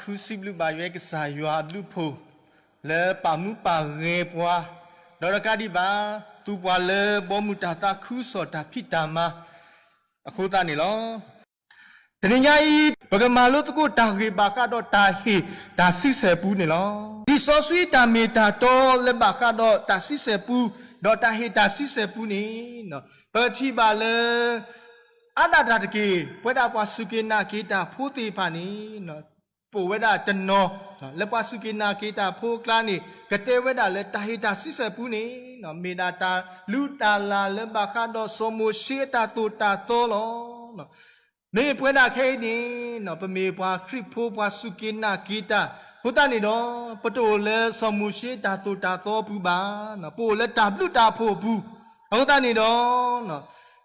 ခုစံးဘျုးဘၣ်ယွၤကစၢ်ယွၤအဘျုးအဖှိၣ် လၢပာ်မူပာ်ဂဲၤပှၤ, ဒီးတကးဒံးဘၣ် သူပှၤလၢဘီမုၢ်တၢ်သးခုကစီၣ်တၢ်ဖံးတၢ်မၤ အဃိသတးန့ၣ်လီၤ. တနံၤညါအံၤ ပကမၤလိသကိးတၢ်ဂ့ၢ်ဘၣ်ဃးဒီးတၢ်ဟ့ၣ်တၢ်ဆံဆဲၣ်ပူန့ၣ်လီၤ. လံာ်စီဆှံတၢ်မ့ၢ်တၢ်တီလၢဘၣ်ဃးဒီးတၢ်ဆံဆဲၣ်ပူ, ဒီးတၢ်ဟ့ၣ်တၢ်ဆံဆဲၣ်ပူန့ၣ် ပထံၣ်ဘၣ်လၢ အါဒၣ်တၢ်တက့ၢ် ပဝဲဒၣ်ပှၤစူၢ်က့ၤနာ်က့ၤတၢ်ဖိသ့ၣ်တဖၣ်န့ၣ် ပအိၣ်ဝဲဒၣ်တနီၤ လၢပှၤစူၢ်က့ၤနာ်က့ၤတၢ်ဖိအကျါန့ၣ် ကတဲဝဲဒၣ်လၢတၢ်ဟ့ၣ်တၢ်ဆံဆဲၣ်ပူန့ၣ် မ့ၢ်ဒၣ်တၢ်လုၢ်တၢ်လၢ်လၢဘၣ်ဃးဒီးစီၤမိၤၡ့အတၢ်သိၣ်တၢ်သီလီၤ. မ့ၢ်ပဝဲဒၣ်ခဲအံၤန့ၣ် ပမ့ၢ်ပှၤခရံာ်ဖိပှၤစူၢ်က့ၤနာ်က့ၤတၢ် အဃိသတးန့ၣ်ဒီး ပတအိၣ်လၢစီၤမိၤၡ့တၢ်သိၣ်တၢ်သီအပူၤဘၣ်, ပအိၣ်လၢတၢ်ဘျုးတၢ်ဖှိၣ်အပူၤ, အဃိသတးန့ၣ်ဒီး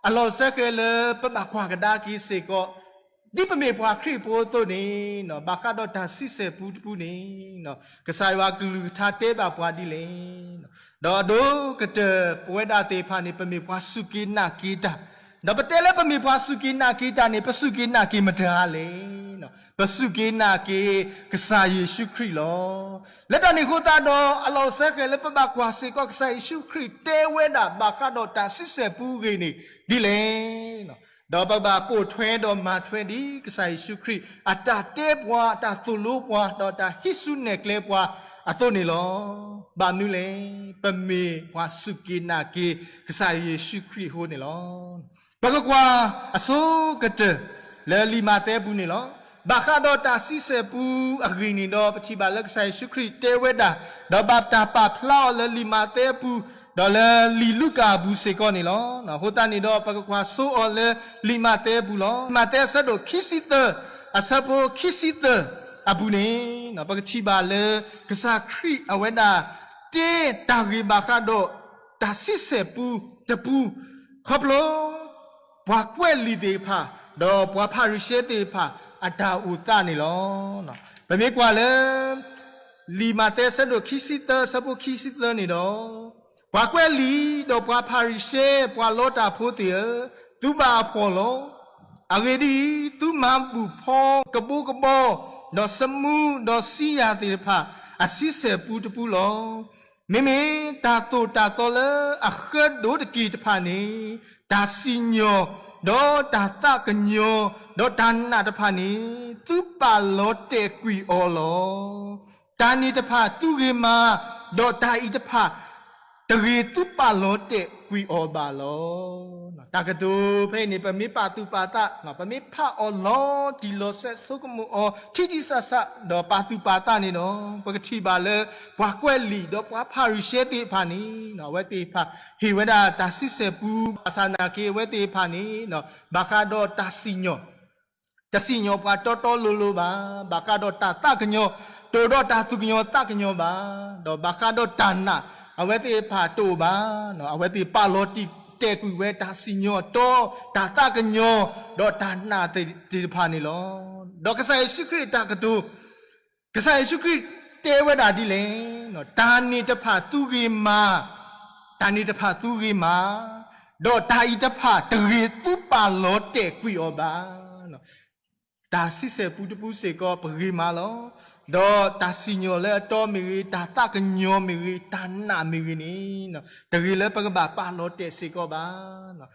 အလီၢ်စဲဃဲၤလၢပဘၣ်ကွၢ်ကဒါက့ၤစ့ၢ်ကီး ဒ်ပမ့ၢ်ပှၤခရံာ်ဖိအသိးန့ၣ် ဘၣ်ဃးဒီးတၢ်ဆံဆဲၣ်ပူတပူန့ၣ် ကစၢ်ယွၤကလုၢ်ကထါတဲဘၣ်ပှၤဒ်လဲၣ်. ဒီးအဒိကတၢၢ်ပဝဲဒၣ်သ့ၣ်တဖၣ်န့ၣ် ပမ့ၢ်ပှၤစူၢ်က့ၤနာ်က့ၤတၢ်, ဒီးပတဲလၢပမ့ၢ်ပှၤစူၢ်က့ၤနာ်က့ၤတၢ်န့ၣ် ပစူၢ်က့ၤနာ်က့ၤမတၤလဲၣ်. ပစူၢ်က့ၤနာ်က့ၤကစၢ်ယ့ၣ်ၡူးခရံာ်လီၤ. လၢတၢ်န့ၣ်အဃိသတးဒီး အလီၢ်စဲဃဲၤလၢပဘၣ်ကွၢ်စ့ၢ်ကီး ကစၢ်ယ့ၣ်ၡူးခရံာ်တဲဝဲဒၣ်ဘၣ်ဃးဒီးတၢ်ဆံဆဲၣ်ပူအဂ့ၢ်န့ၣ်ဒ်လဲၣ်. ဒီးပဘၣ်ပိာ်ထွဲဒီးမၤထွဲဒ်ကစၢ်ယ့ၣ်ၡူးခရံာ် အတၢ်တဲပှၤ အတၢ်သိၣ်လိပှၤ ဒီးတၢ်ဟံးစုနဲၣ်ကျဲပှၤအသိးန့ၣ်လီၤ. ဘၣ်မနုၤလဲၣ်, ပမ့ၢ်ပှၤစူၢ်က့ၤနာ်က့ၤကစၢ်ယ့ၣ်ၡူးခရံာ်အဃိန့ၣ်လီၤ. ပကကွၢ်အဆိကတၢၢ်လၢလံာ်မးသဲအပူၤန့ၣ်လီၤ. ဘၣ်ဃးဒီးတၢ်ဆံဆဲၣ်ပူအဂ့ၢ်န့ၣ်ဒီး ပထံၣ်ဘၣ်လၢကစၢ်ယ့ၣ်ၡူးခရံာ်တဲဝဲဒၣ်, ဒီးဘၣ်တၢ်ပာ်ဖျါအီၤလၢလံာ်မးသဲအပူၤ, ဒီးလၢလံာ်လူၤကၣ်အပူၤစ့ၢ်ကီးန့ၣ်လီၤ. အဃိသတးန့ၣ်ဒီး ပကကွၢ်ဆိအီၤလၢလံာ်မးသဲအပူၤလီၤ. လံာ်မးသဲအဆၢဒိၣ်ခံဆံသၢ အဆၢဖိခံဆံသၢအပူၤန့ၣ် ပကထံၣ်ဘၣ်လၢ ကစၢ်ခရံာ်အဝဲဒၣ် တဲတၢ်ဂ့ၢ်ဘၣ်ဃးဒီး တၢ်ဆံဆဲၣ်ပူတပူ ခီဖျိ ပှၤကွဲးလံာ်သ့ၣ်တဖၣ် ဒီးပှၤဖၤရံၤၡဲသ့ၣ်တဖၣ် အတၢ်အိၣ်သးန့ၣ်လီၤ. ပမ့ၢ်ကွၢ်လၢ လံာ်မးသဲအဆၢဒိၣ်ခံဆံသၢ အဆၢဖိခံဆံသၢန့ၣ်ဒီး, ပှၤကွဲးလံာ် ဒီးပှၤဖၤရံၤၡဲ ပှၤလီတၢ်ဖိသ့ၣ်ဧၢ, သုဘၣ်အဖှီၣ်လီၤ. အဂ့ၢ်ဒ်အံၤ, သုမၤဘူၣ်ဖီကဘိကဘီ, ဒီးသမူ, ဒီးစံယၤသ့ၣ်တဖၣ် အဆံဆဲၣ်ပူတပူလီၤ. မ့မ့ၢ်တၢ်သိၣ်တၢ်သီလၢအဃၢဒိၣ်တက့ၢ်တဖၣ်န့ၣ်, တၢ်စံၣ်ညီၣ်, ဒီးတၢ်သးကညီၤ, ဒီးတၢ်နာ်တဖၣ်န့ၣ်, သုပာ်လီၤတဲာ်ကွံာ်အီၤလီၤ. တၢ်န့ၣ်တဖၣ်သုဂ့ၤမး, ဒီးတၢ်အံၤတဖၣ် တဂ့ၤသုပာ်လီၤတဲာ်ကွံာ်အီၤဘၣ်လီၤ. တၢ်ကတိၤဖဲအံၤန့ၣ် ပမ့ၢ်ပာ်သူၣ်ပာ်သး, ပမ့ၢ်ဖးအီၤလီၤတံၢ်လီၤဆဲး ဆိကမိၣ်အီၤ ထံထံဆးဆး ဒီးပာ်သူၣ်ပာ်သးန့ၣ်ဒီး, ပကထံၣ်ဘၣ်လၢ ပှၤကွဲးလံာ် ဒီးပှၤဖၤရံၤၡဲသ့ၣ်တဖၣ်န့ၣ် အဝဲသ့ၣ်တဖၣ် ဟ့ၣ်ဝဲဒၣ်တၢ်ဆံဆဲၣ်ပူ, ဘၣ်ဆၣ်နာ်က့ အဝဲသ့ၣ်တဖၣ်န့ၣ် ဘၣ်ဃးဒီးတၢ်စံၣ်ညီၣ် တစံၣ်ညီၣ်ပှၤတီတီလိၤလိၤဘၣ်. ဘၣ်ဃးဒီးတၢ်သးကညီၤ, တအိၣ်ဒီးတၢ်သူၣ်ကညီၤသးကညီၤဘၣ်. ဒီးဘၣ်ဃးဒီးတၢ်နာ်, အဝဲသ့ၣ်တဖၣ်တအိၣ်ဘၣ်. အဝဲသ့ၣ်ပာ်လီၤတံၢ်တဲာ်ကွံာ်ဝဲတၢ်စံၣ်ညီၣ်တီ, တၢ်သးကညီၤ, ဒီးတၢ်နာ်သ့ၣ်တဖၣ်န့ၣ်လီၤ. ဒီးကစၢ်ယ့ၣ်ၡူးခရံာ်အတၢ်ကတိၤ, ကစၢ်ယ့ၣ်ၡူးခရံာ်တဲဝဲဒၣ်ဒ်လဲၣ်, တၢ်န့ၣ်တဖၣ်သုဂ့ၤမး, တၢ်န့ၣ်တဖၣ်သုဂ့ၤမး, ဒီးတၢ်အံၤတဖၣ်တဂ့ၤသုပာ်လီၤတဲာ်ကွံာ်အီၤဘၣ်. တၢ်ဆံဆဲၣ်ပူတပူစ့ၢ်ကီးပဂ့ၤမးလီၤ. ဒီးတၢ်စံၣ်ညီၣ်လၢအတီမ့ၢ်ဂ့ၤ, တၢ်သးကညီၤမ့ၢ်ဂ့ၤ, တၢ်နာ်မ့ၢ်ဂ့ၤန့ၣ်, တဂ့ၤလၢပကဘၣ်ပာ်လီၤတဲာ်စ့ၢ်ကီးဘၣ်.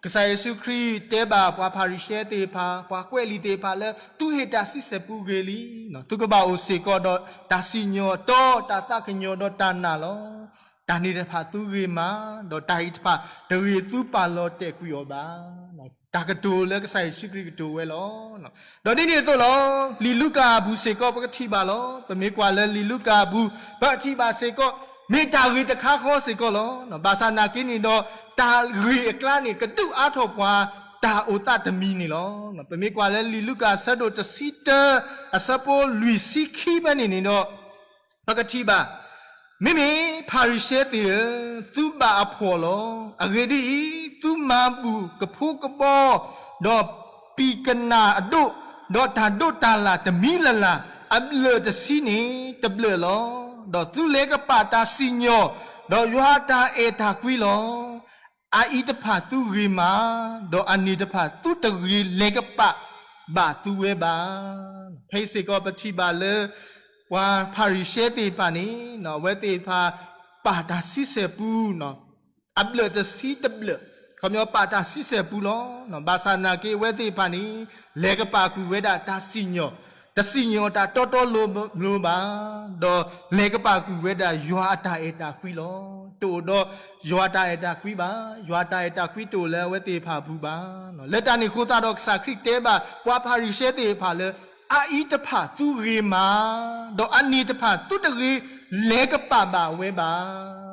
ကစၢ်ယ့ၣ်ၡူးခရံာ်တဲဘၣ်ပှၤဖၤရံၤၡဲသ့ၣ်တဖၣ်, ပှၤကွဲးလံာ်သ့ၣ်တဖၣ်လၢ သုဟ့ၣ်တၢ်ဆံဆဲၣ်ပူဂ့ၤလံ, သုကဘၣ်အိၣ်စ့ၢ်ကီးဒီးတၢ်စံၣ်ညီၣ်တီ, တၢ်သးကညီၤဒီးတၢ်နာ်လီၤ. တၢ်န့ၣ်တဖၣ်သုဂ့ၤမး, ဒီးတၢ်အံၤတဖၣ်တဂ့ၤသုပာ်လီၤတဲာ်ကွံာ်အီၤဘၣ်. တၢ်ကတိၤလၢကစၢ်ယ့ၣ်ၡူးခရံာ်ကတိၤဝဲလီၤ. ဒီးဒ်န့ၣ်အသိးလီၤ, လံာ်လူၤကၣ်အပူၤစ့ၢ်ကီး ပကထံၣ်ဘၣ်လီၤ. ပမ့ၢ်ကွၢ်လၢလံာ်လူၤကၣ်အပူၤ, ပထံၣ်ဘၣ်စ့ၢ်ကီး, မ့ၢ်တၢ်ဂ့ၢ်တခါဃီစ့ၢ်ကီးလီၤ. ဘၣ်ဆၣ်နာ်က့န့ၣ်ဒီး, တၢ်ဂ့ၢ်အကျါန့ၣ် ကဒုးအါထီၣ်ပှၤတၢ်အိၣ်သးတမံၤန့ၣ်လီၤ. ပမ့ၢ်ကွၢ်လၢလံာ်လူၤကၣ်အဆၢဒိၣ်တဆံတၢ, အဆၢဖိလွံၢ်ဆံခံဖဲန့ၣ်န့ၣ်ဒီး, ပကထံၣ်ဘၣ်, မ့မ့ၢ်ဖၤရံၤၡဲသ့ၣ်ဧၢ, သုဘၣ်အဖှီၣ်လီၤ. အဂ့ၢ်ဒ်အံၤ, သုမၤဘူၣ်ကဖိကဘီ, ဒီးပံၤကနၣ်အဒိၣ်, ဒီးတၢ်ဒိးတၢ်လၣ်တမံၤလၢ်လၢ်, အဘျၢၣ်တဆံန့ၣ်တဘျၢၣ်လီၤ. ဒီးသုလဲၤကပာ်တၢ်စံၣ်ညီၣ်, ဒီးယွၤအတၢ်အဲၣ်တၢ်ကွံလီၤ. အအံၤတဖၣ်သုဂ့ၤမး, ဒီးအန့ၣ်တဖၣ်သုတဂ့ၤလဲၤကပာ် ဘၣ်သူဝဲဘၣ်. ဖဲအံၤစ့ၢ်ကီးပထံၣ်ဘၣ်လၢ ပှၤဖၤရံၤၡဲသ့ၣ်တဖၣ်န့ၣ် အဝဲသ့ၣ်တဖၣ် ပာ်တၢ်ဆံဆဲၣ်ပူ အဘျၢၣ်တဆံတဘျၢၣ်, ခီပညီပာ်တၢ်ဆံဆဲၣ်ပူလီၤ. ဘၣ်ဆၣ်သနာ်က့အဝဲသ့ၣ်တဖၣ်န့ၣ် လဲၤကပာ်ကွံာ်ဝဲဒၣ်တၢ်စံၣ်ညီၣ်, တစံၣ်ညီၣ်တၢ်တီတီလိၤလိၤဘၣ်, ဒီးလဲၤကပာ်ကွံာ်ဝဲဒၣ်ယွၤအတၢ်အဲၣ်တၢ်ကွံလီၤ. တအိၣ်ဒီးယွၤတၢ်အဲၣ်တၢ်ကွံဘၣ်, ယွၤတၢ်အဲၣ်တၢ်ကွံတအိၣ်လၢအဝဲသ့ၣ်တဖၣ်အပူၤဘၣ်. လၢတၢ်န့ၣ်အဃိသတးဒီးကစၢ်ခရံာ်တဲဘၣ် ပှၤဖၤရံၤၡဲသ့ၣ်တဖၣ်လၢ အအံၤတဖၣ်သုဂ့ၤမး, ဒီးအန့ၣ်တဖၣ်သုတဂ့ၤလဲၤကပာ်ဘၣ်ဝဲဘၣ်.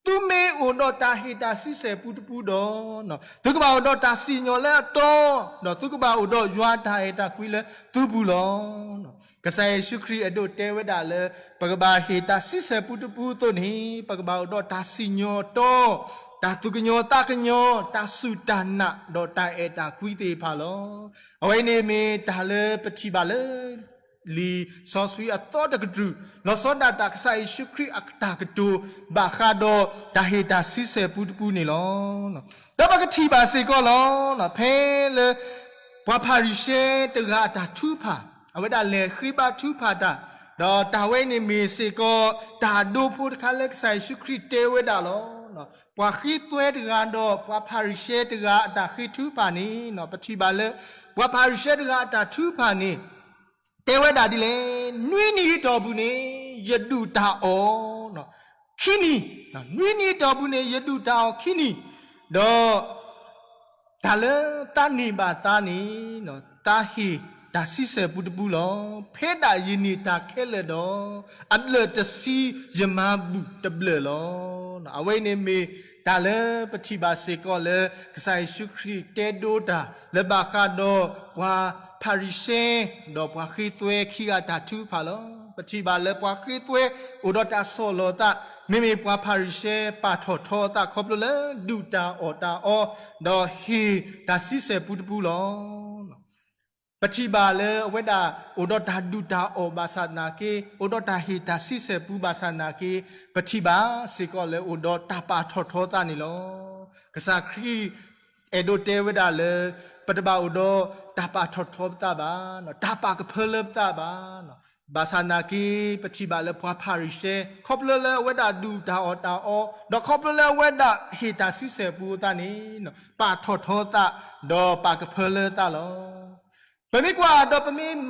သုမ့ၢ်အိၣ်ဒီးတၢ်ဟ့ၣ်တၢ်ဆံဆဲၣ်ပူတပူဒီး, သုကဘၣ်အိၣ်ဒီးတၢ်စံၣ်ညီၣ်လၢအတီ, ဒီးသုကဘၣ်အိၣ်ဒီးယွၤတၢ်အဲၣ်တၢ်ကွံလၢသုပူၤလီၤ. ကစၢ်ယ့ၣ်ၡူးခရံာ်အဲၣ်ဒိးတဲဝဲဒၣ်လၢ ပကဘၣ်ဟ့ၣ်တၢ်ဆံဆဲၣ်ပူတပူအသိးန့ၣ် ပကဘၣ်အိၣ်ဒီးတၢ်စံၣ်ညီၣ်အတီ, တၢ်သူၣ်ကညီၤသးကညီၤ, တၢ်စူၢ်တၢ်နာ်, ဒီးတၢ်အဲၣ်တၢ်ကွံသ့ၣ်တဖၣ်လီၤ. အဝဲအံၤန့ၣ်မ့ၢ်တၢ်လၢပထံၣ်ဘၣ်လၢ လံာ်စီဆှံအသီတကတြူၢ်, လီၤဆီဒၣ်တၢ်ကစၢ်ယ့ၣ်ၡူးခရံာ်အတၢ်ကတိၤဘၣ်ဃးဒီးတၢ်ဟ့ၣ်တၢ်ဆံဆဲၣ်ပူတပူန့ၣ်လီၤ. ဒီးပကထံၣ်ဘၣ်စ့ၢ်ကီးလီၤ, ဖဲလၢ ပှၤဖၤရံၤၡဲတဂၤအတၢ်ထုကဖၣ်, အဝဲဒၣ်လဲၤဃ့ဘါထုကဖၣ်တၢ်, ဒီးတၢ်ဝဲန့ၣ်မ့ၢ်စ့ၢ်ကီး တၢ်ဒိဖိတခါလၢကစၢ်ယ့ၣ်ၡူးခရံာ်တဲဝဲဒၣ်လီၤ. ပှၤဃ့သွဲတဂၤဒီးပှၤဖၤရံၤၡဲတဂၤအတၢ်ဃ့ထုကဖၣ်န့ၣ် ပထံၣ်ဘၣ်လၢ ပှၤဖၤရံၤၡဲတဂၤအတၢ်ထုကဖၣ်န့ၣ် တဲဝဲဒၣ်ဒ်လဲၣ်, နွံနံၤအတီၢ်ပူၤန့ၣ် ယဒုၣ်တၢ်အီၣ် ခံနံၤ, နွံနံၤအတီၢ်ပူၤန့ၣ် ယဒုၣ်တၢ်အီၣ်ခံနံၤ, ဒီး တၢ်လၢသးန့ၢ်ဘၣ်သါန့ၣ် သးဟ့ၣ်တၢ်ဆံဆဲၣ်ပူတပူလီၤ. ဖဲဒၣ်ယန့ၢ်တၢ်ခဲလၢာ်ဒီး အဘျၢၣ်တဆံယမၤဘူၣ်တဘျၢၣ်လီၤ. အဝဲအံၤန့ၣ်မ့ၢ်တၢ်လၢပထံၣ်ဘၣ်စ့ၢ်ကီးလၢ ကစၢ်ယ့ၣ်ၡူးခရံာ်တဲဒိတၢ်လၢဘၣ်ဃးဒီးပှၤဖၤရံၤၡဲ ဒီးပှၤဃ့သွဲခံဂၤအတၢ်ထုကဖၣ်လီၤ. ပထံၣ်ဘၣ်လၢပှၤဃ့သွဲအိၣ်ဒီးတၢ်ဆီၣ်လီၤသး, မ့မ့ၢ်ပှၤဖၤရံၤၡဲပာ်ထီၣ်ထီအသးခီဖျိလၢဒုၣ်တၢ်အီၣ်တၢ်အီ, ဒီးဟ့ၣ်တၢ်ဆံဆဲၣ်ပူတပူလီၤ. ပထံၣ်ဘၣ်လၢအဝဲဒၣ်အိၣ်ဒီးတၢ်ဒုၣ်တၢ်အီၣ်ဘၣ်ဆၣ်သနာ်က့ အိၣ်ဒီးတၢ်ဟ့ၣ်တၢ်ဆံဆဲၣ်ပူဘၣ်ဆၣ်သနာ်က့, ပထံၣ်ဘၣ်စ့ၢ်ကီးလၢအိၣ်ဒီးတၢ်ပာ်ထီၣ်ထီသးန့ၣ်လီၤ. ကစၢ်ခရံာ်အဲၣ်ဒိးတဲဝဲဒၣ်လၢ ပတဘၣ်အိၣ်ဒီးတၢ်ပာ်ထီၣ်ထီပသးဘၣ်, တၢ်ပာ်ကဖၢလၢပသးဘၣ်. ဘၣ်ဆၣ်သနာ်က့ ပထံၣ်ဘၣ်လၢပှၤဖၤရံၤၡဲ ခီဖျိလၢအဝဲဒၣ်ဒုၣ်တၢ်အီၣ်တၢ်အီ, ဒီးခီဖျိလၢအဝဲဒၣ်ဟ့ၣ်တၢ်ဆံဆဲၣ်ပူအသးန့ၣ် ပာ်ထီၣ်ထီသး, ဒီးပာ်ကဖၢလၢသးလီၤ. ပမ့ၢ်ကွၢ်ဒီးပမ့ၢ်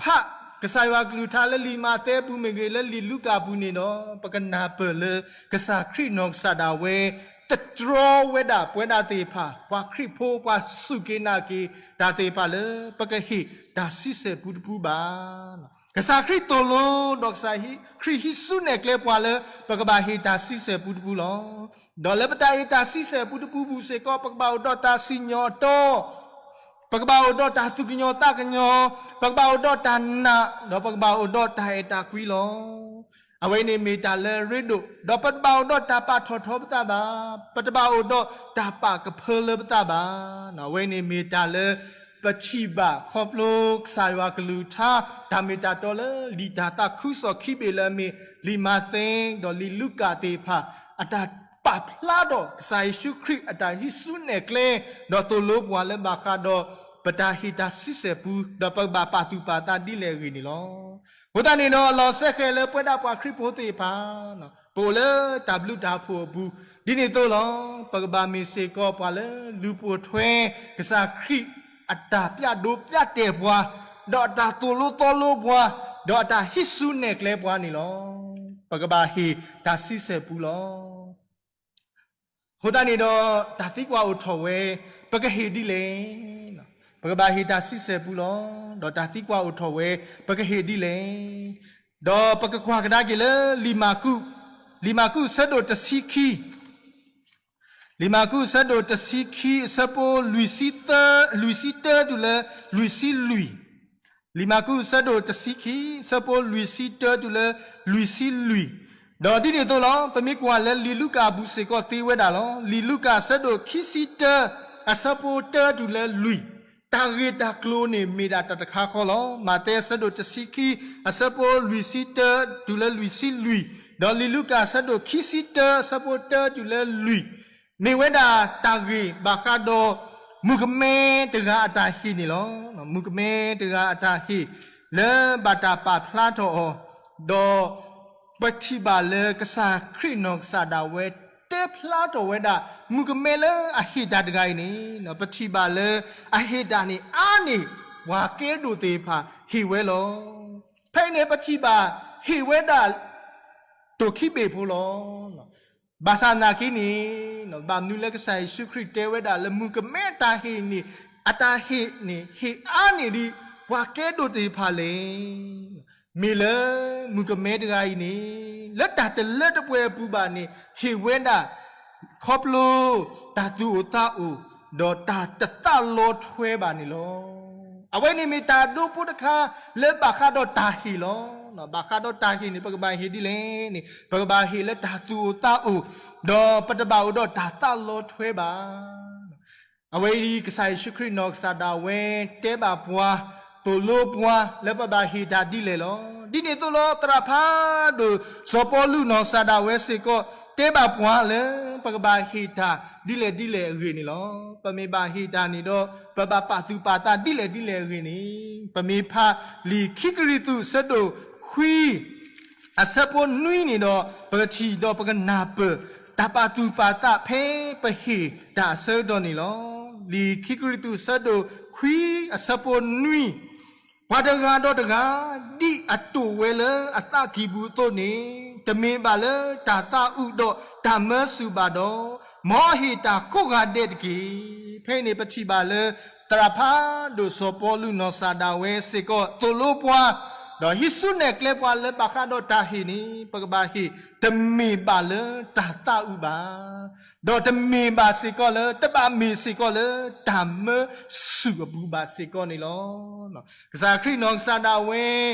ဖးကစၢ်ယွၤကလုၢ်ကထါလၢလံာ်မးသဲပူၤမ့ၢ်ဂ့ၤ လၢလံာ်လူၤကၣ်ပူၤန့ၣ်ဒီး ပကနၢ်ပၢၢ်လၢကစၢ်ခရံာ်နီၢ်ကစၢ်ဒၣ်ဝဲ တတြီဝဲဒၣ်ပဝဲဒၣ်သ့ၣ်တဖၣ် ပှၤခရံာ်ဖိ ပှၤစူၢ်က့ၤနာ်က့ၤတၢ်သ့ၣ်တဖၣ်လၢ ပကဟ့ၣ်တၢ်ဆံဆဲၣ်ပူတပူဘၣ်. ကစၢ်ခရံာ်သိၣ်လိ ဒီးကစၢ်ခရံာ်ဟံးစုနဲၣ်ကျဲပှၤလၢ ပကဘၣ်ဟ့ၣ်တၢ်ဆံဆဲၣ်ပူတပူလီၤ. ဒီးလၢပတၢ်ဟ့ၣ်တၢ်ဆံဆဲၣ်ပူတပူပူၤစ့ၢ်ကီး ပကဘၣ်အိၣ်ဒီးတၢ်စံၣ်ညီၣ်အတီ, ပကဘၣ်အိၣ်ဒီးတၢ်သူၣ်ကညီၤသးကညီၤ, ပကဘၣ်အိၣ်ဒီးတၢ်နာ်, ဒီးပကဘၣ်အိၣ်ဒီးတၢ်အဲၣ်တၢ်ကွံလီၤ. အဝဲန့ၣ်မ့ၢ်တၢ်လၢအရ့ဒိၣ်, ဒီးပတဘၣ်အိၣ်ဒီးတၢ်ပာ်ထီၣ်ထီပသးဘၣ်, ပတဘၣ်အိၣ်ဒီးတၢ်ပာ်ကဖၢလၢပသးဘၣ်. အဝဲန့ၣ်မ့ၢ်တၢ်လၢ ပထံၣ်ဘၣ်ခီဖျိကစၢ်ယွၤကလုၢ်ကထါ တၢ်မ့ၢ်တၢ်တီလၢလံာ်တၢ်သးခုကစီၣ်ခံဘ့ၣ်လၢအမ့ၢ် လံာ်မးသဲ ဒီးလံာ်လူၤကၣ်သ့ၣ်တဖၣ် အတၢ်ပာ်ဖျါထီၣ်ကစၢ်ယ့ၣ်ၡူးခရံာ်အတၢ်ဟံးစုနဲၣ်ကျဲ, ဒီးသိၣ်လိပှၤလၢဘၣ်ဃးဒီး ပတၢ်ဟ့ၣ်တၢ်ဆံဆဲၣ်ပူ, ဒီးပကဘၣ်ပာ်သူၣ်ပာ်သးဒ်လဲၣ်အဂ့ၢ်န့ၣ်လီၤ. အဃိသတးန့ၣ်ဒီး လီၤစဲဃဲၤလၢပဝဲဒၣ်ပှၤခရံာ်ဖိသ့ၣ်တဖၣ် ပအိၣ်လၢတၢ်ဘျုးတၢ်ဖှိၣ်အပူၤ, ဒ်န့ၣ်အသိးလီၤ. ပကဘၣ်မ့ၢ်စ့ၢ်ကီးပှၤလၢလူၤပိာ်ထွဲ ကစၢ်ခရံာ်အတၢ်ပျၢ်ဒိပျၢ်တဲာ်ပှၤ, ဒီးအတၢ်သိၣ်လိသီလိပှၤ, ဒီးအတၢ်ဟံးစုနဲၣ်ကျဲပှၤန့ၣ်လီၤ. ပကဘၣ်ဟ့ၣ်တၢ်ဆံဆဲၣ်ပူလီၤ. အဃိသတးန့ၣ်ဒီး တၢ်သံကွၢ်အိၣ်ထီၣ်ဝဲ, ပကဟ့ၣ်ဒ်လဲၣ်. ပကဘၣ်ဟ့ၣ်တၢ်ဆံဆဲၣ်ပူလီၤ. ဒီးတၢ်သံကွၢ်အိၣ်ထီၣ်ဝဲ, ပကဟ့ၣ်ဒ်လဲၣ်. ဒီးပကကွၢ်ကဒါက့ၤလၢလံာ်မၢ်ကူး, လံာ်မၢ်ကူးအဆၢဒိၣ်တဆံခံ, လံာ်မၢ်ကူးအဆၢဒိၣ်တဆံခံ အဆၢဖိလွံၢ်ဆံတၢ, လွံၢ်ဆံတၢတုၤလၢလွံၢ်ဆံလွံၢ်, လံာ်မၢ်ကူးအဆၢဒိၣ်တဆံခံ အဆၢဖိလွံၢ်ဆံတၢတုၤလၢလွံၢ်ဆံလွံၢ်, ဒီးဒ်န့ၣ်အသိးလီၤ. ပမ့ၢ်ကွၢ်လၢလံာ်လူၤကၣ်အပူၤစ့ၢ်ကီးသ့ဝဲဒၣ်လီၤ. လံာ်လူၤကၣ်အဆၢဒိၣ်ခံဆံတၢ အဆၢဖိတၢတုၤလၢလွံၢ်, တၢ်ဂ့ၢ်တၢ်ကျိၤန့ၣ်မ့ၢ်ဒၣ်တၢ်တခါဃီလီၤ. မးသဲအဆၢဒိၣ်တဆံခံ အဆၢဖိလွံၢ်ဆံတၢတုၤလၢလွံၢ်ဆံလွံၢ်, ဒီးလံာ်လူၤကၣ်အဆၢဒိၣ်ခံဆံတၢ အဆၢဖိတၢတုၤလၢလွံၢ်, မ့ၢ်ဝဲဒၣ်တၢ်ဂ့ၢ်ဘၣ်ဃးဒီး မုၣ်ကမဲတဂၤအတၢ်ဟ့ၣ်န့ၣ်လီၤ. မုၣ်ကမဲတဂၤအတၢ်ဟ့ၣ် လၢဘၣ်တၢ်ပာ်ဖျါထီၣ်အီၤ, ဒီးပထံၣ်ဘၣ်လၢကစၢ်ခရံာ်နီၢ်ကစၢ်ဒၣ်ဝဲ တဲဖျါထီၣ်ဝဲဒၣ် မုၣ်ကမဲလၢအဟ့ၣ်တၢ်တဂၤအံၤန့ၣ်, ပထံၣ်ဘၣ်လၢအဟ့ၣ်တၢ်န့ၣ်အါန့ၢ် ပှၤကဲဒိၣ်သ့ၣ်တဖၣ်ဟ့ၣ်ဝဲလီၤ. ဖဲအံၤန့ၣ် ပထံၣ်ဘၣ်ဟ့ၣ်ဝဲဒၣ် တိၢ်ခံဘ့ၣ်ဖိလီၤ. ဘၣ်ဆၣ်သနာ်က့န့ၣ်, ဘၣ်မနုၤလၢကစၢ်ယ့ၣ်ၡူးခရံာ်တဲဝဲဒၣ်လၢမုၣ်ကမဲအတၢ်ဟ့ၣ်န့ၣ်, အတၢ်ဟ့ၣ်န့ၣ် ဟ့ၣ်အါန့ၢ်ဒံးပှၤကဲဒိၣ်သ့ၣ်တဖၣ်လဲၣ်. မ့ၢ်လၢမုၣ်ကမဲတဂၤအံၤန့ၣ်, လၢတၢ်တလၢတပှဲၤအပူၤဘၣ်န့ၣ် ဟ့ၣ်ဝဲဒၣ် ခီဖျိတၢ်သူၣ်အိၣ်သးအိၣ်, ဒီးတၢ်တသးလီထွဲဘၣ်န့ၣ်လီၤ. အဝဲန့ၣ်မ့ၢ်တၢ်ဒိဖိတခါ လၢဘၣ်ဃးဒီးတၢ်ဟ့ၣ်လီၤ. ဘၣ်ဃးဒီးတၢ်ဟ့ၣ်န့ၣ် ပကဘၣ်ဟ့ၣ်ဒ်လဲၣ်န့ၣ်, ပကဘၣ်ဟ့ၣ်လၢတၢ်သူၣ်အိၣ်သးအိၣ်, ဒီးပတဘၣ်အိၣ်ဒီးတၢ်သးလီထွဲဘၣ်. အဝဲအံၤ ကစၢ်ယ့ၣ်ၡူးခရံာ်နီၢ်ကစၢ်ဒၣ်ဝဲ တဲဘၣ်ပှၤ, သိၣ်လိပှၤလၢပဘၣ်ဟ့ၣ်တၢ်ဒ်လဲၣ်လီၤ. ဒ်န့ၣ်အသိးလီၤ သရၣ်ဖးဒိၣ်စီၤပီလူးနီၢ်ကစၢ်ဒၣ်ဝဲစ့ၢ်ကီး တဲဘၣ်ပှၤလၢ ပကဘၣ်ဟ့ၣ်တၢ်ဒ်လဲၣ်ဒ်လဲၣ်အဂ့ၢ်န့ၣ်လီၤ. ပမ့ၢ်ဘၣ်ဟ့ၣ်တၢ်န့ၣ်ဒီး ပဘၣ်ပာ်သူၣ်ပာ်သးဒ်လဲၣ်ဒ်လဲၣ်အဂ့ၢ်န့ၣ်, ပမ့ၢ်ဖးလံာ်ခံကရံၣ်သူး အဆၢဒိၣ်ခွံ အဆၢဖိနွံန့ၣ်ဒီး ပကထံၣ်ဒီးပကနၢ်ပၢၢ် တၢ်ပာ်သူၣ်ပာ်သးဖဲပဟ့ၣ်တၢ်အဆၢကတီၢ်န့ၣ်လီၤ. လံာ်ခံကရံၣ်သူး အဆၢဒိၣ်ခွံ အဆၢဖိနွံ, ပှၤတဂၤဒီးတဂၤ ဒ်အတိာ်ဝဲလၢအသးကံၢ်ပူၤအသိးန့ၣ်, တမ့ၢ်ဘၣ်လၢတၢ်သးအုးဒီးတၢ်မၢဆူၣ်ဘၣ်ဒီး, မ်အဟ့ၣ်တၢ်ကိးဂၤဒဲးတက့ၢ်. ဖဲအံၤန့ၣ် ပထံၣ်ဘၣ်လၢ သရၣ်ဖးဒိၣ်စီၤပီလူးနီၢ်ကစၢ်ဒၣ်ဝဲစ့ၢ်ကီး သိၣ်လိပှၤ, ဒီးဟံးစုနဲၣ်ကျဲပှၤလၢဘၣ်ဃးဒီးတၢ်ဟ့ၣ်န့ၣ် ပကဘၣ်ဟ့ၣ် တမ့ၢ်ဘၣ်လၢတၢ်သးအုးဘၣ်, ဒီးတမ့ၢ်ဘၣ်စ့ၢ်ကီးလၢ တဘၣ်မ့ၢ်စ့ၢ်ကီးလၢတၢ်မၢဆူၣ်အပူၤဘၣ်စ့ၢ်ကီးန့ၣ်လီၤ. ကစၢ်ခရံာ်နီၢ်ကစၢ်ဒၣ်ဝဲ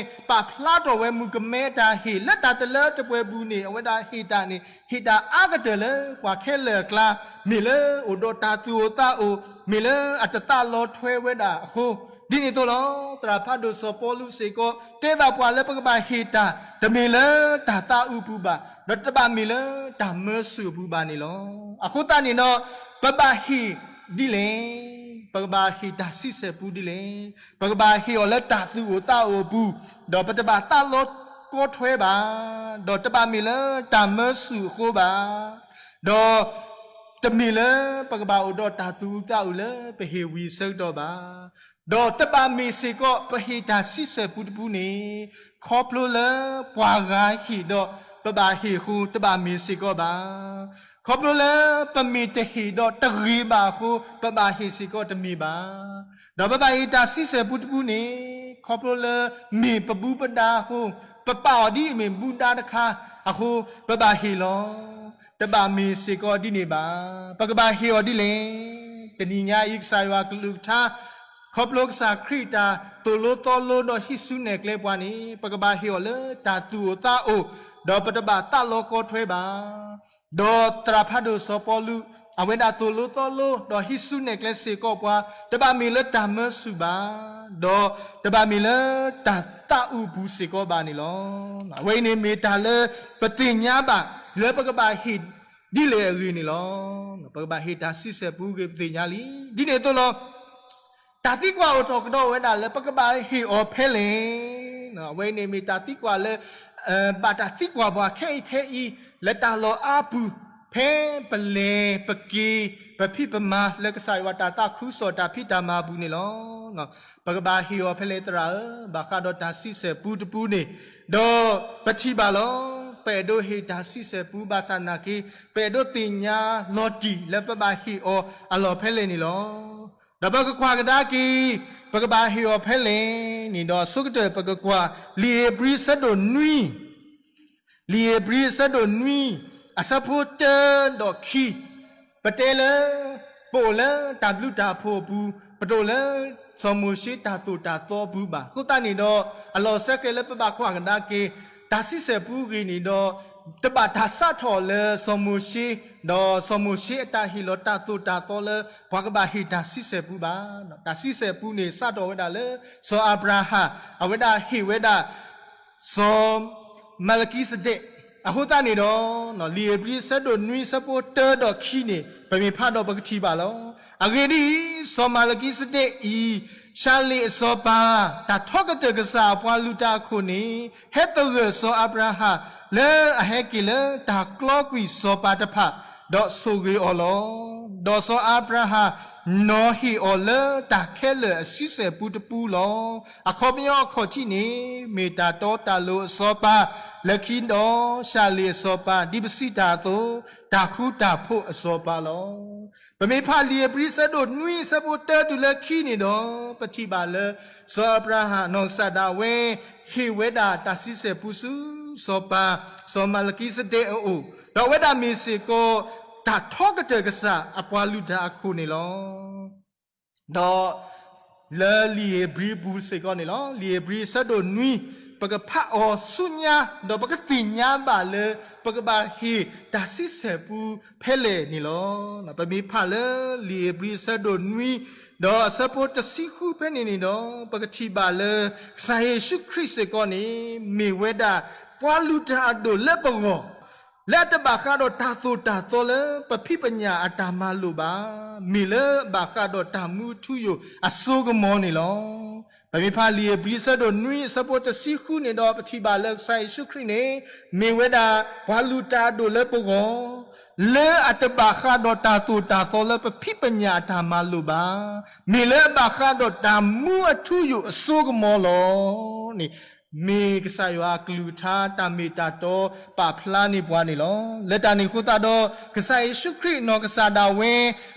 ပာ်ဖျါထီၣ်ဝဲမုၣ်ကမဲတၢ်ဟ့ၣ်လၢတၢ်တလၢတပှဲၤပူၤန့ၣ် အဝဲဒၣ်ဟ့ၣ်တၢ်န့ၣ် ဟ့ၣ်တၢ်အါကတၢၢ်လၢပှၤခဲလၢာ်အကျါ, မ့ၢ်လၢအိၣ်ဒီးတၢ်သူၣ်အိၣ်သးအိၣ်, မ့ၢ်လၢအတသးလီထွဲဝဲဒၣ်အဃိ, ဒ်န့ၣ်အသိးလီၤ. သရၣ်ဖးဒိၣ်စီၤပီလူးစ့ၢ်ကီး တဲဘၣ်ပှၤလၢပကဘၣ်ဟ့ၣ်တၢ် တမ့ၢ်လၢတၢ်သးအုးပူၤဘၣ်, ဒီးတဘၣ်မ့ၢ်လၢတၢ်မၢဆူၣ်အပူၤဘၣ်န့ၣ်လီၤ. အဃိသတးန့ၣ်ဒီး ပဘၣ်ဟ့ၣ်ဒ်လဲၣ်, ပကဘၣ်ဟ့ၣ်တၢ်ဆံဆဲၣ်ပူဒ်လဲၣ်, ပကဘၣ်ဟ့ၣ်အီၤလၢတၢ်သူၣ်အိၣ်သးအိၣ်အပူၤ, ဒီးပတဘၣ်သးလီကီထွဲဘၣ်, ဒီးတဘၣ်မ့ၢ်လၢတၢ်မၢဆူၣ်အဃိဘၣ်, ဒီး တမ့ၢ်လၢပကဘၣ်အိၣ်ဒီးတၢ်သူၣ်အုးသးအုးလၢပဟ့ၣ်ဝံၤအဆၢကတီၢ်ဘၣ်, ဒီးတဘၣ်မ့ၢ်စ့ၢ်ကီး ပဟ့ၣ်တၢ်ဆံဆဲၣ်ပူတပူန့ၣ် ခီဖျိလၢပှၤဂၤဟ့ၣ်ဒီးပဘၣ်ဟ့ၣ်အဃိ တဘၣ်မ့ၢ်စ့ၢ်ကီးဘၣ်. ခီဖျိလၢပမ့ၢ်တဟ့ၣ်ဒီးတဂ့ၤဘၣ်အဃိ ပဘၣ်ဟ့ၣ်စ့ၢ်ကီးတမ့ၢ်ဘၣ်. ဒီးပဘၣ်ဟ့ၣ်တၢ်ဆံဆဲၣ်ပူတပူန့ၣ် ခီဖျိလၢမ့ၢ်ပဘူပဒါအဃိ, ပပာ်အီၤဒ်အမ့ၢ်ဘူဒါတခါအဃိ ပဘၣ်ဟ့ၣ်လီၤ. တဘၣ်မ့ၢ်စ့ၢ်ကီးဒ်န့ၣ်ဘၣ်. ပကဘၣ်ဟ့ၣ်အီၤဒ်လဲၣ်. တနံၤညါအံၤ ကစၢ်ယွၤကလုၢ်ကထါ ခီဖျိကစၢ်ခရံာ်တၢ်သိၣ်လိသီလိဒီးဟံးစုနဲၣ်ကျဲပှၤန့ၣ် ပကဘၣ်ဟ့ၣ်အီၤလၢတၢ်သူၣ်အိၣ်သးအိၣ်, ဒီးပတဘၣ်သးလီကီထွဲဘၣ်. ဒီးသရၣ်ဖးဒိၣ်စီၤပီလူး အဝဲဒၣ်သိၣ်လိသီလိဒီးဟံးစုနဲၣ်ကျဲစ့ၢ်ကီးပှၤ တဘၣ်မ့ၢ်လၢတၢ်မၢဆူၣ်ဘၣ်, ဒီးတဘၣ်မ့ၢ်လၢတၢ်သးအုးအပူၤစ့ၢ်ကီးဘၣ်န့ၣ်လီၤ. အဝဲအံၤန့ၣ်မ့ၢ်တၢ်လၢပသ့ၣ်ညါဘၣ် လၢပကဘၣ်ဟ့ၣ်ဒ်လဲၣ်အဂ့ၢ်န့ၣ်လီၤ. ပကဘၣ်ဟ့ၣ်တၢ်ဆံဆဲၣ်ပူအဂ့ၢ်ပသ့ၣ်ညါလံ. ဒ်န့ၣ်အသိးလီၤ. တၢ်သံကွၢ်အိၣ်ထီၣ်ကဒီးဝဲဒၣ်လၢပကဘၣ်ဟ့ၣ်အီၤဖဲလဲၣ်. အဝဲန့ၣ်မ့ၢ်တၢ်သံကွၢ်လၢ ဘၣ်တၢ်သံကွၢ်ပှၤခဲအံၤခဲအံၤ လၢတၢ်လီၢ်အါပူၤ, ဖဲပလဲၤပက့ၤ ပဖံးပမၤလၢကစၢ်ယွၤတၢ်သးခုကစီၣ်တၢ်ဖံးတၢ်မၤအပူၤန့ၣ်လီၤ. ပကဘၣ်ဟ့ၣ်အီၤဖဲလဲၣ်သရၣ်ဧၢ, ဘၣ်ဃးဒီးတၢ်ဆံဆဲၣ်ပူတပူန့ၣ်, ဒီးပထံၣ်ဘၣ်လီၤ. ပအဲၣ်ဒိးဟ့ၣ်တၢ်ဆံဆဲၣ်ပူဘၣ်ဆၣ်သနာ်က့ ပအဲၣ်ဒိးသ့ၣ်ညါလီၤတံၢ်လၢပဘၣ်ဟ့ၣ်အီၤအလီၢ်ဖဲလဲၣ်န့ၣ်လီၤ. ဒီးပကကွၢ်ကဒါက့ၤ ပကဘၣ်ဟ့ၣ်အီၤဖဲလဲၣ်န့ၣ်ဒီး အဆိကတၢၢ်ပကကွၢ် လံာ်ဧ့ၤဘြံၤအဆၢဒိၣ်နွံ လံာ်ဧ့ၤဘြံၤအဆၢဒိၣ်နွံ အဆၢဖိတၢဒီးခံ, ပတဲလၢ ပအိၣ်လၢတၢ်ဘျုးတၢ်ဖှိၣ်အပူၤ, ပတအိၣ်လၢစီၤမိၤၡ့တၢ်သိၣ်တၢ်သီအပူၤဘၣ်. အဃိသတးန့ၣ်ဒီး အလီၢ်စဲဃဲၤလၢပဘၣ်ကွၢ်ကဒါက့ၤ တၢ်ဆံဆဲၣ်ပူအဂ့ၢ်န့ၣ်ဒီး တဘၣ်တၢ်စးထီၣ်လၢစီၤမိၤၡ့, ဒီးစီၤမိၤၡ့အတၢ်ဟ့ၣ်လီၤတၢ်သိၣ်တၢ်သီလၢ ပှၤကဘၣ်ဟ့ၣ်တၢ်ဆံဆဲၣ်ပူဘၣ်. တၢ်ဆံဆဲၣ်ပူန့ၣ် စးထီၣ်ဝဲဒၣ်လၢ စီၤအၤဘြၤဟၣ် အဝဲဒၣ်ဟ့ၣ်ဝဲဒၣ် စီၤမၤလကံစဒဲး အဃိသတးန့ၣ်ဒီး လံာ်ဧ့ၤဘြံၤအဆၢဒိၣ်နွံအဆၢဖိတၢဒီးခံန့ၣ် ပမ့ၢ်ဖးဒီးပကထံၣ်ဘၣ်လီၤ. အဂ့ၢ်ဒ်အံၤ, စီၤမၤလကံစဒ့းအံၤ ၡၤလ့ၣ်အစီၤပၤ တၢ်ထီကတၢၢ်ကစၢ်အပှၤလုၢ်တၢ်အခိၣ်န့ၣ် ဟဲသဂၢၢ်စီၤအၤဘြၤဟၣ် လၢအဟဲက့ၤလၢတၢ်ကျီကွံာ်စီၤပၤတဖၣ်, ဒီးဆိၣ်ဂ့ၤအီၤလီၤ. ဒီးစီၤအၤဘြၤဟၣ် နီၤဟ့ၣ်အီၤလၢတၢ်ခဲလၢာ်အဆံဆဲၣ်ပူတပူလီၤ. အခီပညီအခီၣ်ထံးန့ၣ် မ့ၢ်တၢ်တီတၢ်လိၤအစီၤပၤ, လၢခံဒီး ၡၤလ့ၣ်အစီၤပၤ ဒ်ပစံးတၢ်အသိး တၢ်ဃူတၢ်ဖိးအစီၤပၤလီၤ. ပမ့ၢ်ဖးလံာ်ဧ့ၤဘြံၤအဆၢဒိၣ်နွံအဆၢဖိတၢတုၤလၢခံန့ၣ်ဒီး ပထံၣ်ဘၣ်လၢ စီၤအၤဘြၤဟၣ်နီၢ်ကစၢ်ဒၣ်ဝဲ ဟ့ၣ်ဝဲဒၣ်တၢ်ဆံဆဲၣ်ပူဆူ စီၤပၤ စီၤမၤလကံစဒ့းအအိၣ်, ဒီးအဝဲဒၣ်မ့ၢ်စ့ၢ်ကီး တၢ်ထီကတၢၢ်ကစၢ်အပှၤလုၢ်တၢ်အခိၣ်န့ၣ်လီၤ. ဒီးလၢလံာ်ဧ့ၤဘြံၤအပူၤစ့ၢ်ကီးန့ၣ်လီၤ. လံာ်ဧ့ၤဘြံၤအဆၢဒိၣ်နွံ ပကဖးအီၤဆူညါ ဒီးပကသ့ၣ်ညါဘၣ်လၢ ပကဘၣ်ဟ့ၣ်တၢ်ဆံဆဲၣ်ပူဖဲလဲၣ်န့ၣ်လီၤ. ပမ့ၢ်ဖးလၢလံာ်ဧ့ၤဘြံၤအဆၢဒိၣ်နွံ ဒီးအဆၢဖိတဆံဃုဖဲန့ၣ်န့ၣ်ဒီး ပကထံၣ်ဘၣ်လၢ ကစၢ်ယ့ၣ်ၡူးခရံာ်စ့ၢ်ကီးန့ၣ် မ့ၢ်ဝဲဒၣ်ပှၤလုၢ်တၢ်အဒိၣ်လၢပဂီၢ် လၢအတဘၣ်ဃးဒီးတၢ်သိၣ်တၢ်သီလၢပဖံးပညၣ်အတၢ်မၤလိာ်ဘၣ်, မ့ၢ်လၢအဘၣ်ဃးဒီးတၢ်မူအထူအယိာ်အစိကမီၤန့ၣ်လီၤ. ပမ့ၢ်ဖးလံာ်ဧ့ၤဘြံၤအဆၢဒိၣ်နွံအဆၢဖိတဆံဃုန့ၣ်ဒီး ပထံၣ်ဘၣ်လၢကစၢ်ယ့ၣ်ၡူးခရံာ်န့ၣ် မ့ၢ်ဝဲဒၣ်ပှၤလုၢ်တၢ်အဒိၣ်လၢပဂီၢ် လၢအတဘၣ်ဃးဒီးတၢ်သိၣ်တၢ်သီလၢပဖံးပညၣ်အတၢ်မၤလိာ်ဘၣ်, မ့ၢ်လၢအဘၣ်ဃးဒီးတၢ်မူအထူအယိာ်အစိကမီၤလီၤန့ၣ် မ့ၢ်ကစၢ်ယွၤအကလုၢ်ကထါတၢ်မ့ၢ်တၢ်တီပာ်ဖျါန့ၢ်ပှၤန့ၣ်လီၤ. လၢတၢ်န့ၣ်အဃိသတးဒီး ကစၢ်ယ့ၣ်ၡူးခရံာ်နီၢ်ကစၢ်ဒၣ်ဝဲ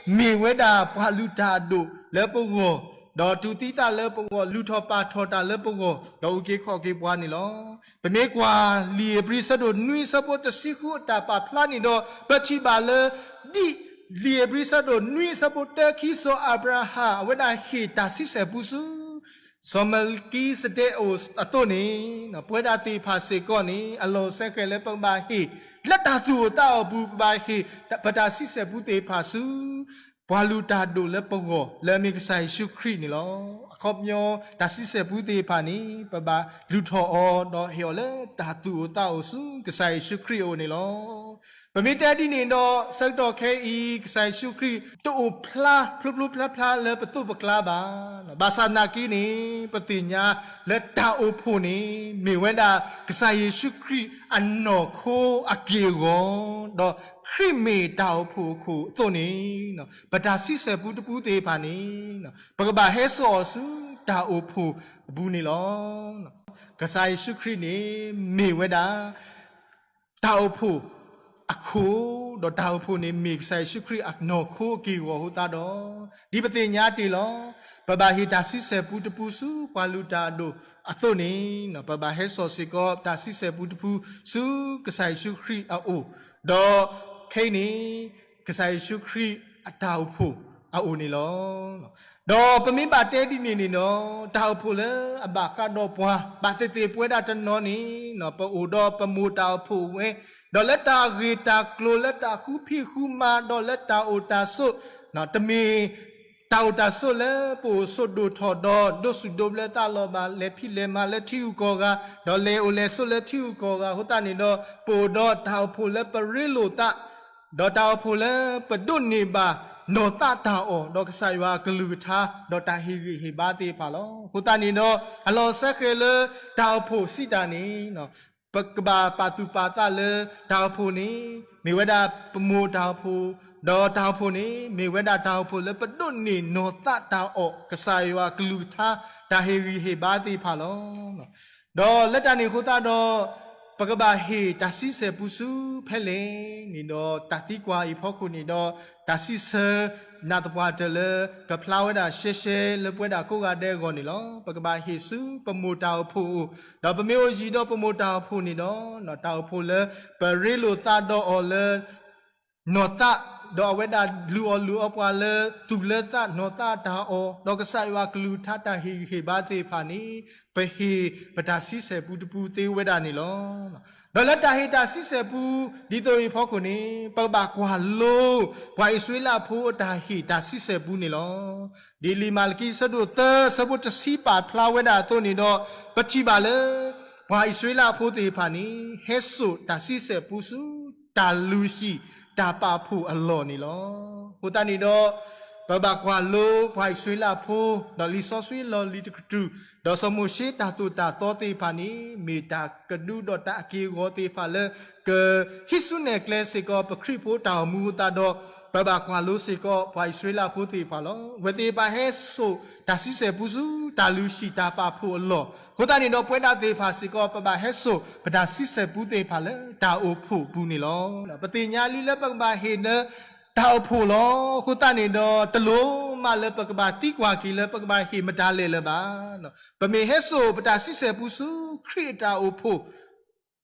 မ့ၢ်ဝဲဒၣ်ပှၤလုၢ်တၢ်အဒိၣ်လၢပဂီၢ်, ဒီးတူၢ်သံသးလၢပဂီၢ်, လုၢ်ထီၣ်ပာ်ထီၣ်တၢ်လၢပဂီၢ်, ဒီးအုၣ်က့ၤခီၣ်က့ၤပှၤန့ၣ်လီၤ. ပမ့ၢ်ကွၢ်လံာ်ဧ့ၤဘြံၤဆၢဒိၣ်နွံဆၢဖိတဆံဃုအတၢ်ပာ်ဖျါန့ၣ်ဒီး ပထံၣ်ဘၣ်လၢ ဒ်လံာ်ဧ့ၤဘြံၤဆၢဒိၣ်နွံဆၢဖိတၢခံ စီၤအၤဘြၤဟၣ် အဝဲဒၣ်ဟ့ၣ်တၢ်ဆံဆဲၣ်ပူဆူ စီၤမၤလကံစဒ့းအအိၣ်အသိးန့ၣ်, ပဝဲဒၣ်သ့ၣ်တဖၣ်စ့ၢ်ကီးန့ၣ် အလီၢ်စဲဃဲၤလၢပကဘၣ်ဟ့ၣ် လၢတၢ်သူၣ်အိၣ်သးအိၣ်အပူၤ ပဘၣ်ဟ့ၣ်ပတၢ်ဆံဆဲၣ်ပူသ့ၣ်တဖၣ်ဆူ ပှၤလုၢ်တၢ်ဒိၣ်လၢပဂီၢ် လၢအမ့ၢ်ကစၢ်ယ့ၣ်ၡူးခရံာ်န့ၣ်လီၤ. အခီပညီ တၢ်ဆံဆဲၣ်ပူသ့ၣ်တဖၣ်န့ၣ် ပဘၣ်လုၢ်ထီၣ်အီၤ ဒီးဟ့ၣ်အီၤလၢတၢ်သူၣ်အိၣ်သးအိၣ်ဆူကစၢ်ယ့ၣ်ၡူးခရံာ်အအိၣ်န့ၣ်လီၤ. ပမ့ၢ်တဲဒ်န့ၣ်ဒီး ဆၢကတီၢ်ခဲအံၤ ကစၢ်ယ့ၣ်ၡူးခရံာ် တအိၣ်ဖျါဖျိဖျိဖျါဖျါလၢပသိးပကျါဘၣ်. ဘၣ်ဆၣ်သနာ်က့န့ၣ် ပသ့ၣ်ညါလၢတၢ်အိၣ်ဖှိၣ်န့ၣ် မ့ၢ်ဝဲဒၣ်ကစၢ်ယ့ၣ်ၡူးခရံာ်အနီၢ်ခိအက့ၢ်အဂီၤ, ဒီးခရံာ်မ့ၢ်တၢ်အိၣ်ဖှိၣ်အခိၣ်အသိးန့ၣ် ပတၢ်ဆံဆဲၣ်ပူတပူသ့ၣ်တဖၣ်န့ၣ် ပကဘၣ်ဟဲစိာ်အီၤဆူတၢ်အိၣ်ဖှိၣ်အပူၤန့ၣ်လီၤ. ကစၢ်ယ့ၣ်ၡူးခရံာ်န့ၣ် မ့ၢ်ဝဲဒၣ် တၢ်အိၣ်ဖှိၣ်အခိၣ်, ဒီးတၢ်အိၣ်ဖှိၣ်န့ၣ်မ့ၢ်ကစၢ်ယ့ၣ်ၡူးခရံာ်အနီၢ်ခိအက့ၢ်အဂီၤအဃိသတးဒီး, ဒ်ပသ့ၣ်ညါတ့ၢ်လီၤ, ပဘၣ်ဟ့ၣ်တၢ်ဆံဆဲၣ်ပူတပူဆူပှၤလုၢ်တၢ်အဒိၣ်အသိးန့ၣ်, ပဘၣ်ဟဲစိာ်စ့ၢ်ကီးတၢ်ဆံဆဲၣ်ပူတပူဆူကစၢ်ယ့ၣ်ၡူးခရံာ်အအိၣ်, ဒီးခဲအံၤန့ၣ် ကစၢ်ယ့ၣ်ၡူးခရံာ်အတၢ်အိၣ်ဖှိၣ်အအိၣ်န့ၣ်လီၤ. ဒီးပမ့ၢ်ဘၣ်တဲဒ်န့ၣ်န့ၣ်ဒီး တၢ်အိၣ်ဖှိၣ်လၢအဘၣ်ဃးဒီးပှၤ ဘၣ်သ့ၣ်သ့ၣ်ပဝဲဒၣ်တနီၤန့ၣ် ပအိၣ်ဒီးပမိၢ်တၢ်အိၣ်ဖှိၣ်ဝဲ, ဒီးလၢတၢ်ဂ့ၢ်တၢ်ကျိၤ လၢတၢ်ဃုဖံးဃုမၤ ဒီးလၢတၢ်အိၣ်တၢ်ဆိး, တမ့ၢ် တၢ်အိၣ်တၢ်ဆိးလၢပအိၣ်ဆိးဒိၣ်ထီၣ်ဒီး ဒိးဆူၣ်ဒိးဘျၢသးလီၤဘၣ် လဲၤဖံးလဲၤမၤလၢထံဂုၤကီၢ်ဂၤ, ဒီးလဲၤအိၣ်လဲၤဆိးလၢထံဂုၤကီၢ်ဂၤအဃိသတးန့ၣ်ဒီး ပအိၣ်ဒီးတၢ်အိၣ်ဖှိၣ်လၢပရ့လိာ်သး, ဒီးတၢ်အိၣ်ဖှိၣ်လၢပဒိးန့ၢ်ဘၣ်နီၢ်သးတၢ်အီၣ် ဒီးကစၢ်ယွၤအကလုၢ်ကထါ ဒီးတၢ်ဟ့ၣ်ဂံၢ်ဟ့ၣ်ဘါသ့ၣ်တဖၣ်လီၤ. အဃိသတးန့ၣ်ဒီး အလီၢ်စဲဃဲၤလၢတၢ်အိၣ်ဖှိၣ်စံးတၢ်န့ၣ် ပကဘၣ်ပာ်သူၣ်ပာ်သးလၢတၢ်အိၣ်ဖှိၣ်န့ၣ် မ့ၢ်ဝဲဒၣ်ပမိၢ်တၢ်အိၣ်ဖှိၣ်, ဒီးတၢ်အိၣ်ဖှိၣ်န့ၣ် မ့ၢ်ဝဲဒၣ်တၢ်အိၣ်ဖှိၣ်လၢပဒိးန့ၢ်နီၢ်သးတၢ်အီၣ် ကစၢ်ယွၤအကလုၢ်ကထါ တၢ်ဟ့ၣ်ဂံၢ်ဟ့ၣ်ဘါသ့ၣ်တဖၣ်လီၤ. ဒီးလၢတၢ်န့ၣ်အဃိသတးဒီး ပကဘၣ်ဟ့ၣ်တၢ်ဆံဆဲၣ်ပူဆူဖဲလဲၣ်န့ၣ်ဒီး တၢ်သံကွၢ်အံၤအဖီခိၣ်န့ၣ်ဒီး တၢ်စံးဆၢနၢ်သပှၢ်တၢၢ်လၢ ကဖျါဝဲဒၣ်ရှဲရှဲလၢပဝဲဒၣ်ကိးဂၤဒဲးအဂီၢ်န့ၣ်လီၤ. ပကဘၣ်ဟ့ၣ်ဆူပမိၢ်တၢ်အိၣ်ဖှိၣ်အအိၣ်, ဒီးပမ့ၢ်အိၣ်ယံၤဒီးပမိၢ်တၢ်အိၣ်ဖှိၣ်န့ၣ်ဒီး တၢ်အိၣ်ဖှိၣ်လၢပရ့လိာ်သးဒီးအီၤလၢ နီၢ်သး, ဒီးအဝဲဒၣ်လုၢ်အီၣ်လုၢ်အီပှၤလၢသူၣ်လၢသးနီၢ်သးတၢ်အီၣ်, ဒီးကစၢ်ယွၤကလုၢ်ကထါတၢ်ဟ့ၣ်ဂံၢ်ဟ့ၣ်ဘါသ့ၣ်တဖၣ်န့ၣ် ပဟ့ၣ်ပတၢ်ဆံဆဲၣ်ပူတပူသ့ဝဲဒၣ်န့ၣ်လီၤ. ဒီးလၢတၢ်ဟ့ၣ်တၢ်ဆံဆဲၣ်ပူ ဒ်သိးအံၤအဖီခိၣ်န့ၣ် ပကဘၣ်ကွၢ်လိ ပှၤအံၣ်စရ့လးဖိအတၢ်ဟ့ၣ်တၢ်ဆံဆဲၣ်ပူန့ၣ်လီၤ. ဒ်လံာ်မၤလကံဆၢဒိၣ်သၢဆၢဖိတဆံပာ်ဖျါဝဲဒၣ်အသိးန့ၣ်ဒီး ပထံၣ်ဘၣ်လၢ ပှၤအံၣ်စရ့လးဖိသ့ၣ်တဖၣ်န့ၣ် ဟဲစိာ်တၢ်ဆံဆဲၣ်ပူဆူ တၢ်လုၢ်ဟံၣ်တၢ်ပာ်ဖှိၣ်အလီၢ်န့ၣ်လီၤ. အဃိသတးန့ၣ်ဒီး ပဘၣ်ကွၢ်လိပှၤအံၣ်စရ့လးဖိ ဒီးလံာ်စီဆှံလီၢ်လံၤတကတြူၢ် ဒီးစီၤမိၤၡ့တၢ်သိၣ်တၢ်သီသ့ၣ်တဖၣ်န့ၣ် မ့ၢ်တၢ်ကဒုဒီးတၢ်အက့ၢ်အဂီၤသ့ၣ်တဖၣ်လၢ ကဟံးစုနဲၣ်ကျဲစ့ၢ်ကီး ပခရံာ်ဖိတၢ်အိၣ်မူအဃိသတးဒီး ပဘၣ်ကွၢ်လိစ့ၢ်ကီး ပှၤအံၣ်စရ့လးဖိသ့ၣ်တဖၣ်လီၤ. အဝဲသ့ၣ်တဖၣ်ဟဲစိာ်တၢ်ဆံဆဲၣ်ပူဆူ တၢ်လုၢ်ဟံၣ်တၢ်ပာ်ဖှိၣ်အလီၢ်. အဃိသတးန့ၣ်ဒီး ပဝဲဒၣ်သ့ၣ်တဖၣ်စ့ၢ်ကီး ပဘၣ်ဟဲစိာ် ပတၢ်ဆံဆဲၣ်ပူသ့ၣ်တဖၣ်လၢ တၢ်အိၣ်ဖှိၣ်အပူၤန့ၣ်လီၤ. ပသ့ၣ်ညါလံလၢပကဘၣ်ဟ့ၣ်လၢ တၢ်အိၣ်ဖှိၣ်လီၤ. အဃိသတးန့ၣ်ဒီး တလိၣ်မးလၢပကဘၣ်သံကွၢ်က့ၤလၢ ပကဘၣ်ဟ့ၣ်မတၤလဲၣ်လၢၤဘၣ်. ပမ့ၢ်ဟဲစိာ် ပတၢ်ဆံဆဲၣ်ပူဆူ ခရံာ်အတၢ်အိၣ်ဖှိၣ်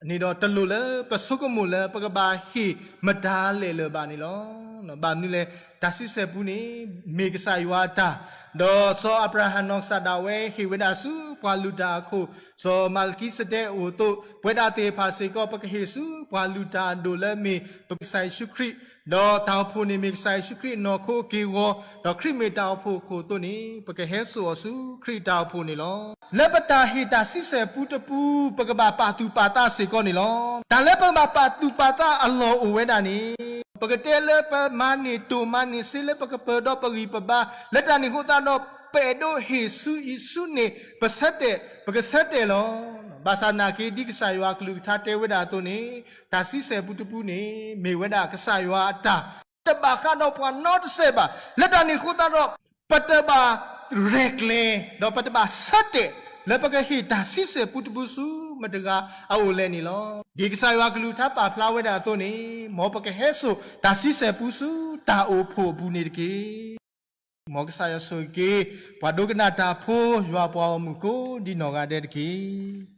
န့ၣ်ဒီး တလိၣ်လၢပဆိကမိၣ်လၢ ပကဘၣ်ဟ့ၣ်မတၤလဲၣ်လၢၤဘၣ်န့ၣ်လီၤ. ဘၣ်မနုၤလဲၣ်, တၢ်ဆံဆဲၣ်ပူန့ၣ် မ့ၢ်ကစၢ်ယွၤအတၢ်, ဒီးစီၤအၤဘြၤဟၣ်နီၢ်ကစၢ်ဒၣ်ဝဲ ဟ့ၣ်ဝဲဒၣ်ဆူပှၤလုၢ်တၢ်အခိၣ်, စီၤမၤလကံစဒဲးအအိၣ်အသိး, ပဝဲဒၣ်သ့ၣ်တဖၣ်စ့ၢ်ကီး ပကဟ့ၣ်ဆူပှၤလုၢ်တၢ်အဒိၣ်လၢမ့ၢ်ပကစၢ်ယ့ၣ်ၡူးခရံာ်, ဒီးတၢ်အိၣ်ဖှိၣ်န့ၣ်မ့ၢ်ကစၢ်ယ့ၣ်ၡူးခရံာ်အနီၢ်ခိအက့ၢ်အဂီၤ, ဒီးခရံာ်မ့ၢ်တၢ်အိၣ်ဖှိၣ်အခိၣ်အသိးန့ၣ် ပကဟဲစိာ်အီၤဆူခရံာ်တၢ်အိၣ်ဖှိၣ်န့ၣ်လီၤ. လၢပတၢ်ဟ့ၣ်တၢ်ဆံဆဲၣ်ပူတပူ ပကဘၣ်ပာ်သူၣ်ပာ်သးစ့ၢ်ကီးန့ၣ်လီၤ. တၢ်လၢပကဘၣ်ပာ်သူၣ်ပာ်သးအလီၢ်အိၣ်ဝဲဒၣ်န့ၣ်, ပကတဲလၢပမၤန့ၢ်တိၢ်မၤန့ၢ်စ့လၢပကပၢၤဒီးပဂံၢ်ပဘါ, လၢတၢ်န့ၣ်အဃိသတးဒီး ပအဲၣ်ဒိးဟ့ၣ်ဆူအံၤဆူန့ၣ် ပဆၢတဲာ်, ပကဆၢတဲာ်လီၤ. ဘၣ်ဆၣ်နာ်က့ ဒ်ကစၢ်ယွၤအကလုၢ်ကထါတဲဝဲဒၣ်အသိးန့ၣ်, တၢ်ဆံဆဲၣ်ပူတပူန့ၣ် မ့ၢ်ဝဲဒၣ်ကစၢ်ယွၤအတၢ်, တဘၣ်ဃးဒီးပှၤနီတစဲးဘၣ်. လၢတၢ်န့ၣ်အဃိသတးဒီး ပတဘၣ်ရဲၣ်ကျဲၤ ဒီးပတဘၣ်ဆၢတဲာ် လၢပကဟ့ၣ်တၢ်ဆံဆဲၣ်ပူတပူဆူမတဂၤအအိၣ်လဲၣ်န့ၣ်လီၤ. ဒ်ကစၢ်ယွၤအကလုၢ်ကထါပာ်ဖျါဝဲဒၣ်အသိးန့ၣ်, မ်ပကဟဲစိာ်တၢ်ဆံဆဲၣ်ပူဆူတၢ်အိၣ်ဖှိၣ်အပူၤန့ၣ်တက့ၢ်. မ်ကစၢ်ယွၤဆိၣ်ဂ့ၤက့ၤ ပှၤဒိကနၣ်တၢ်ဖိ ယွၤပှၤဂီၢ်မုၢ်ကိးဒ်နီၢ်ဂၤဒဲးတက့ၢ်.